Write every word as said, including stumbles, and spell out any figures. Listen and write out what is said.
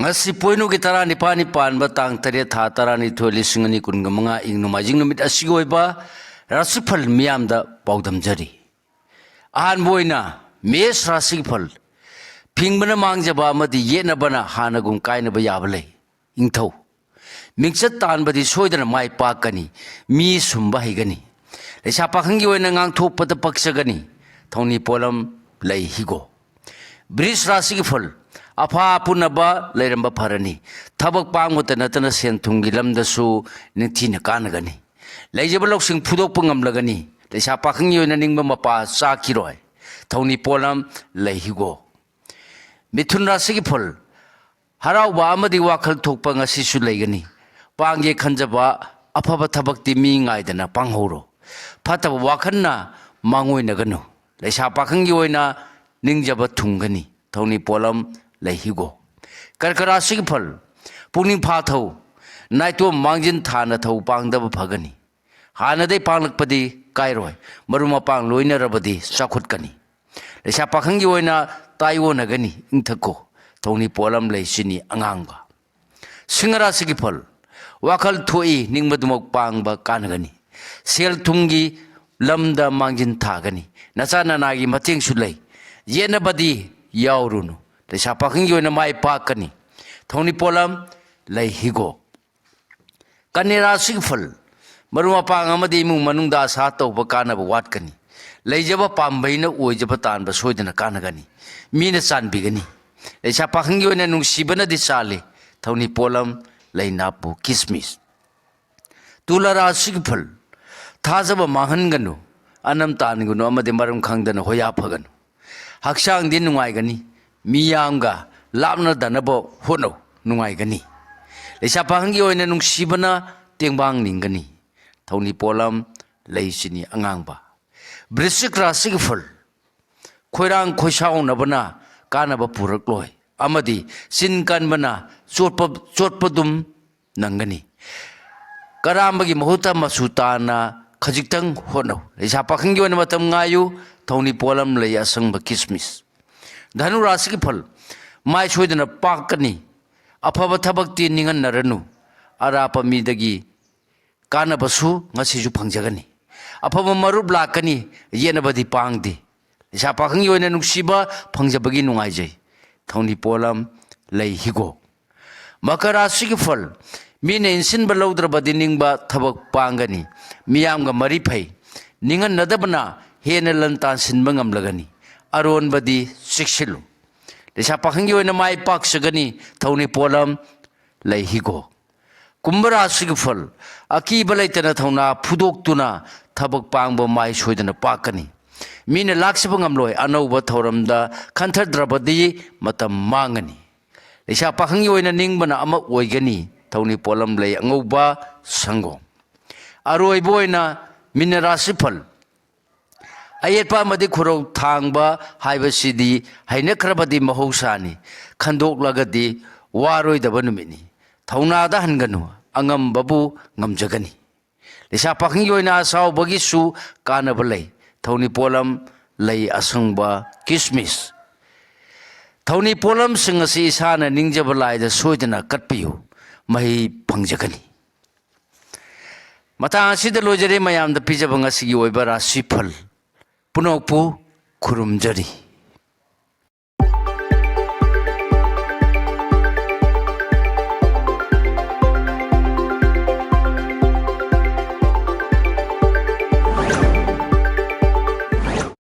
ꯑꯁꯤ ꯄꯣꯏꯅꯨꯒꯤ ꯇꯔꯥꯅꯤꯄꯥꯜꯅꯤ ꯄꯥꯟꯕ ꯇꯥꯡ ꯇꯔꯦꯠ ꯊꯥ ꯇꯔꯥꯅꯤꯊꯣꯏ ꯂꯤꯁꯤꯡ ꯑꯅꯤ ꯀꯨꯟꯒ ꯃꯉꯥ ꯏꯪ ꯅꯣꯡꯃꯥꯏꯖꯤꯡ ꯅꯨꯃꯤꯠ ꯑꯁꯤꯒꯤ ꯑꯣꯏꯕ ꯔꯥꯁꯤꯐꯜ ꯃꯤꯌꯥꯝꯗ ꯄꯥꯎꯗꯝꯖꯔꯤ꯫ ꯑꯍꯥꯟꯕ ꯑꯣꯏꯅ ꯃꯦꯁ ꯔꯥꯁꯤꯒꯤ ꯐꯜ꯫ ꯐꯤꯡꯕꯅ ꯃꯥꯡꯖꯕ ꯑꯃꯗꯤ ꯌꯦꯠꯅꯕꯅ ꯍꯥꯟꯅꯒꯨꯝ ꯀꯥꯏꯅꯕ ꯌꯥꯕ ꯂꯩ꯫ ꯏꯪꯊꯧ꯫ ꯃꯤꯡꯆꯠ ꯇꯥꯟꯕꯗꯤ ꯁꯣꯏꯗꯅ ꯃꯥꯏ ꯄꯥꯛꯀꯅꯤ꯫ ꯃꯤ ꯁꯨꯝꯕ ꯍꯩꯒꯅꯤ꯫ ꯂꯩꯁꯥ ꯄꯥꯈꯪꯒꯤ ꯑꯣꯏꯅ ꯉꯥꯡꯊꯣꯛꯄꯗ ꯄꯛꯆꯒꯅꯤ꯫ ꯊꯧꯅꯤ ꯄꯣꯠꯂꯝ ꯂꯩ ꯍꯤꯒꯣ꯫ ꯕ꯭ꯔꯤꯖ ꯔꯥꯁꯤꯒꯤ ꯐꯜ꯫ ꯑꯐꯥ ꯑꯄꯨꯅꯕ ꯂꯩꯔꯝꯕ ꯐꯔꯅꯤ꯫ ꯊꯕꯛ ꯄꯥꯡꯕꯇ ꯅꯠꯇꯅ ꯁꯦꯟ ꯊꯨꯝꯒꯤ ꯂꯝꯗꯁꯨ ꯅꯤꯡꯊꯤꯅ ꯀꯥꯟꯅꯒꯅꯤ꯫ ꯂꯩꯖꯕ ꯂꯧꯁꯤꯡ ꯐꯨꯗꯣꯛꯄ ꯉꯝꯂꯒꯅꯤ꯫ ꯂꯩꯁꯥ ꯄꯥꯈꯪꯒꯤ ꯑꯣꯏꯅ ꯅꯤꯡꯕ ꯃꯄꯥ ꯆꯥꯈꯤꯔꯣꯏ꯫ ꯊꯧꯅꯤ ꯄꯣꯠꯂꯝ ꯂꯩ ꯍꯤꯒꯣ꯫ ꯃꯤꯊꯨꯟ ꯔꯥꯁꯤꯒꯤ ꯐꯜ꯫ ꯍꯔꯥꯎꯕ ꯑꯃꯗꯤ ꯋꯥꯈꯜ ꯊꯣꯛꯄ ꯉꯁꯤꯁꯨ ꯂꯩꯒꯅꯤ꯫ ꯄꯥꯡꯒꯦ ꯈꯟꯖꯕ ꯑꯐꯕ ꯊꯕꯛꯇꯤ ꯃꯤ ꯉꯥꯏꯗꯅ ꯄꯥꯡꯍꯧꯔꯣ꯫ ꯐꯠꯇꯕ ꯋꯥꯈꯜꯅ ꯃꯥꯡꯑꯣꯏꯅꯒꯅꯨ꯫ ꯂꯩꯁꯥ ꯄꯥꯈꯪꯒꯤ ꯑꯣꯏꯅ ꯅꯤꯡꯖꯕ ꯊꯨꯡꯒꯅꯤ꯫ ꯊꯧꯅꯤ ꯄꯣꯠꯂꯝ ꯂꯩ ꯍꯤꯒꯣ꯫ ꯀꯔꯀ ꯔꯥꯁꯤꯒꯤ ꯐꯜ꯫ ꯄꯨꯛꯅꯤꯡ ꯐꯥꯊꯧ꯫ ꯅꯥꯏꯇꯣꯝ ꯃꯥꯡꯖꯤꯟ ꯊꯥꯅ ꯊꯧ ꯄꯥꯡꯗꯕ ꯐꯒꯅꯤ꯫ ꯍꯥꯟꯅꯗꯩ ꯄꯥꯡꯂꯛꯄꯗꯤ ꯀꯥꯏꯔꯣꯏ꯫ ꯃꯔꯨꯞ ꯃꯄꯥꯡ ꯂꯣꯏꯅꯔꯕꯗꯤ ꯆꯥꯎꯈꯠꯀꯅꯤ꯫ ꯂꯩꯁꯥ ꯄꯥꯈꯪꯒꯤ ꯑꯣꯏꯅ ꯇꯥꯏꯑꯣꯟꯅꯒꯅꯤ꯫ ꯏꯪꯊꯛꯈꯣ꯫ ꯊꯧꯅꯤ ꯄꯣꯠꯂꯝ ꯂꯩ ꯆꯤꯅꯤ ꯑꯉꯥꯡꯕ꯫ ꯁꯤꯡꯍ ꯔꯥꯁꯤꯒꯤ ꯐꯜ꯫ ꯋꯥꯈꯜ ꯊꯣꯛꯏ ꯅꯤꯡꯕꯗꯨꯃꯛ ꯄꯥꯡꯕ ꯀꯥꯟꯅꯒꯅꯤ꯫ ꯁꯦꯜ ꯊꯨꯝꯒꯤ ꯂꯝꯗ ꯃꯥꯡꯖꯤꯟ ꯊꯥꯒꯅꯤ꯫ ꯅꯆꯥ ꯅꯅꯥꯒꯤ ꯃꯇꯦꯡꯁꯨ ꯂꯩ꯫ ꯌꯦꯠꯅꯕꯗꯤ ꯌꯥꯎꯔꯨꯅꯨ꯫ ꯂꯩꯁꯥ ꯄꯥꯈꯪꯒꯤ ꯑꯣꯏꯅ ꯃꯥꯏ ꯄꯥꯛꯀꯅꯤ꯫ ꯊꯧꯅꯤ ꯄꯣꯠꯂꯝ ꯂꯩ ꯍꯤꯒꯣ꯫ ꯀꯟꯌꯥ ꯔꯥꯁꯤꯒꯤ ꯐꯜ꯫ ꯃꯔꯨꯞ ꯃꯄꯥꯡ ꯑꯃꯗꯤ ꯏꯃꯨꯡ ꯃꯅꯨꯡꯗ ꯑꯁꯥ ꯇꯧꯕ ꯀꯥꯟꯅꯕ ꯋꯥꯠꯀꯅꯤ꯫ ꯂꯩꯖꯕ ꯄꯥꯝꯕꯩꯅ ꯑꯣꯏꯖꯕ ꯇꯥꯟꯕ ꯁꯣꯏꯗꯅ ꯀꯥꯟꯅꯒꯅꯤ꯫ ꯃꯤꯅ ꯆꯥꯟꯕꯤꯒꯅꯤ꯫ ꯂꯩꯁꯥ ꯄꯥꯈꯪꯒꯤ ꯑꯣꯏꯅ ꯅꯨꯡꯁꯤꯕꯅꯗꯤ ꯆꯥꯜꯂꯤ꯫ ꯊꯧꯅꯤ ꯄꯣꯠꯂꯝ ꯂꯩ ꯅꯥꯞꯄꯨ ꯀꯤꯁꯃꯤꯁ꯫ ꯇꯨꯂꯥ ꯔꯥꯁꯤꯒꯤ ꯐꯜ꯫ ꯊꯥꯖꯕ ꯃꯥꯡꯍꯟꯒꯅꯨ꯫ ꯑꯅꯝ ꯇꯥꯟꯒꯅꯨ ꯑꯃꯗꯤ ꯃꯔꯝ ꯈꯪꯗꯅ ꯍꯣꯌꯥ ꯐꯒꯅꯨ꯫ ꯍꯛꯆꯥꯡꯗꯤ ꯅꯨꯡꯉꯥꯏꯒꯅꯤ꯫ ꯃꯤꯌꯥꯝꯒ ꯂꯥꯞꯅꯗꯅꯕ ꯍꯣꯠꯅꯧ꯫ ꯅꯨꯡꯉꯥꯏꯒꯅꯤ꯫ ꯂꯩꯁꯥ ꯄꯥꯈꯪꯒꯤ ꯑꯣꯏꯅ ꯅꯨꯡꯁꯤꯕꯅ ꯇꯦꯡꯕꯥꯡ ꯅꯤꯡꯒꯅꯤ꯫ ꯊꯧꯅꯤ ꯄꯣꯠꯂꯝ ꯂꯩ ꯆꯤꯅꯤ ꯑꯉꯥꯡꯕ꯫ ꯕ꯭ꯔꯤꯁꯤꯛ ꯔꯥꯁꯤꯒꯤ ꯐꯜ꯫ ꯈꯣꯏꯔꯥꯡ ꯈꯣꯏꯁꯥꯎꯅꯕꯅ ꯀꯥꯟꯅꯕ ꯄꯨꯔꯛꯂꯣꯏ ꯑꯃꯗꯤ ꯆꯤꯟ ꯀꯟꯕꯅ ꯆꯣꯠꯄ, ꯆꯣꯠꯄꯗꯨꯝ ꯅꯪꯒꯅꯤ꯫ ꯀꯔꯥꯝꯕꯒꯤ ꯃꯍꯨꯠꯇ ꯃꯆꯨ ꯇꯥꯅ ꯈꯖꯤꯛꯇꯪ ꯍꯣꯠꯅꯧ꯫ ꯂꯩꯁꯥ ꯄꯥꯈꯪꯒꯤ ꯑꯣꯏꯅ ꯃꯇꯝ ꯉꯥꯏꯌꯨ꯫ ꯊꯧꯅꯤ ꯄꯣꯠꯂꯝ ꯂꯩ ꯑꯁꯪꯕ ꯀꯤꯁꯃꯤꯁ꯫ ꯙꯅꯨ ꯔꯥꯁꯤꯒꯤ ꯐꯜ꯫ ꯃꯥꯏ ꯁꯣꯏꯗꯅ ꯄꯥꯛꯀꯅꯤ꯫ ꯑꯐꯕ ꯊꯕꯛꯇꯤ ꯅꯤꯡꯍꯟꯅꯔꯅꯨ, ꯑꯔꯥꯞꯄ ꯃꯤꯗꯒꯤ ꯀꯥꯟꯅꯕꯁꯨ ꯉꯁꯤꯁꯨ ꯐꯪꯖꯒꯅꯤ꯫ ꯑꯐꯕ ꯃꯔꯨꯞ ꯂꯥꯛꯀꯅꯤ, ꯌꯦꯠꯅꯕꯗꯤ ꯄꯥꯡꯗꯦ꯫ ꯂꯩꯁꯥ ꯄꯥꯈꯪꯒꯤ ꯑꯣꯏꯅ ꯅꯨꯡꯁꯤꯕ ꯐꯪꯖꯕꯒꯤ ꯅꯨꯡꯉꯥꯏꯖꯩ꯫ ꯊꯧꯅꯤ ꯄꯣꯠꯂꯝ ꯂꯩ ꯍꯤꯒꯣꯛ꯫ ꯃꯀꯔ ꯔꯥꯁꯤꯒꯤ ꯐꯜ, ꯃꯤꯅ ꯏꯟꯁꯤꯟꯕ ꯂꯧꯗ꯭ꯔꯕꯗꯤ ꯅꯤꯡꯕ ꯊꯕꯛ ꯄꯥꯡꯒꯅꯤ꯫ ꯃꯤꯌꯥꯝꯒ ꯃꯔꯤ ꯐꯩ꯫ ꯅꯤꯡꯍꯟꯅꯗꯕꯅ ꯍꯦꯟꯅ ꯂꯟ ꯇꯥꯟꯁꯤꯟꯕ ꯉꯝꯂꯒꯅꯤ꯫ ꯑꯔꯣꯟꯕꯗꯤ ꯆꯦꯛꯁꯤꯜꯂꯨ꯫ ꯂꯩꯁꯥ ꯄꯥꯈꯪꯒꯤ ꯑꯣꯏꯅ ꯃꯥꯏ ꯄꯥꯛꯆꯒꯅꯤ꯫ ꯊꯧꯅꯤ ꯄꯣꯠꯂꯝ ꯂꯩ ꯍꯤꯒꯣꯛ꯫ ꯀꯨꯝꯚ ꯔꯥꯁꯤꯒꯤ ꯐꯜ, ꯑꯀꯤꯕ ꯂꯩꯇꯅ ꯊꯧꯅꯥ ꯐꯨꯗꯣꯛꯇꯨꯅ ꯊꯕꯛ ꯄꯥꯡꯕ ꯃꯥꯏ ꯁꯣꯏꯗꯅ ꯄꯥꯛꯀꯅꯤ꯫ ꯃꯤꯅ ꯂꯥꯛꯆꯕ ꯉꯝꯂꯣꯏ꯫ ꯑꯅꯧꯕ ꯊꯧꯔꯝꯗ ꯈꯟꯊꯗ꯭ꯔꯕꯗꯤ ꯃꯇꯝ ꯃꯥꯡꯒꯅꯤ꯫ ꯂꯩꯁꯥ ꯄꯥꯈꯪꯒꯤ ꯑꯣꯏꯅ ꯅꯤꯡꯕꯅ ꯑꯃ ꯑꯣꯏꯒꯅꯤ꯫ ꯊꯧꯅꯤ ꯄꯣꯠꯂꯝ ꯂꯩ ꯑꯉꯧꯕ ꯁꯪꯒꯣꯝ꯫ ꯑꯔꯣꯏꯕ ꯑꯣꯏꯅ ꯃꯤꯅ ꯔꯥꯁꯤ ꯐꯜ, ꯑꯌꯦꯠꯄ ꯑꯃꯗꯤ ꯈꯨꯔꯧ ꯊꯥꯡꯕ ꯍꯥꯏꯕꯁꯤꯗꯤ ꯍꯩꯅꯈ꯭ꯔꯕꯗꯤ ꯃꯍꯧꯁꯥꯅꯤ꯫ ꯈꯟꯗꯣꯛꯂꯒꯗꯤ ꯋꯥꯔꯣꯏꯗꯕ ꯅꯨꯃꯤꯠꯅꯤ꯫ ꯊꯧꯅꯥꯗ ꯍꯟꯒꯅꯨ, ꯑꯉꯝꯕꯕꯨ ꯉꯝꯖꯒꯅꯤ꯫ ꯂꯩꯁꯥ ꯄꯥꯈꯪꯒꯤ ꯑꯣꯏꯅ ꯑꯁꯥꯎꯕꯒꯤꯁꯨ ꯀꯥꯟꯅꯕ ꯂꯩ꯫ ꯊꯧꯅꯤ ꯄꯣꯠꯂꯝ ꯂꯩ ꯑꯁꯪꯕ ꯀꯤꯁꯃꯤꯁ꯫ ꯊꯧꯅꯤ ꯄꯣꯠꯂꯝꯁꯤꯡ ꯑꯁꯤ ꯏꯁꯥꯅ ꯅꯤꯡꯖꯕ ꯂꯥꯏꯗ ꯁꯣꯏꯗꯅ ꯀꯠꯄꯤꯌꯨ, ꯃꯍꯩ ꯐꯪꯖꯒꯅꯤ꯫ ꯃꯇꯥꯡ ꯑꯁꯤꯗ ꯂꯣꯏꯖꯔꯦ ꯃꯌꯥꯝꯗ ꯄꯤꯖꯕ ꯉꯁꯤꯒꯤ ꯑꯣꯏꯕ ꯔꯥꯁꯤꯐꯜ ꯄꯨꯝꯅꯃꯛꯄꯨ ꯈꯨꯔꯨꯝꯖꯔꯤ꯫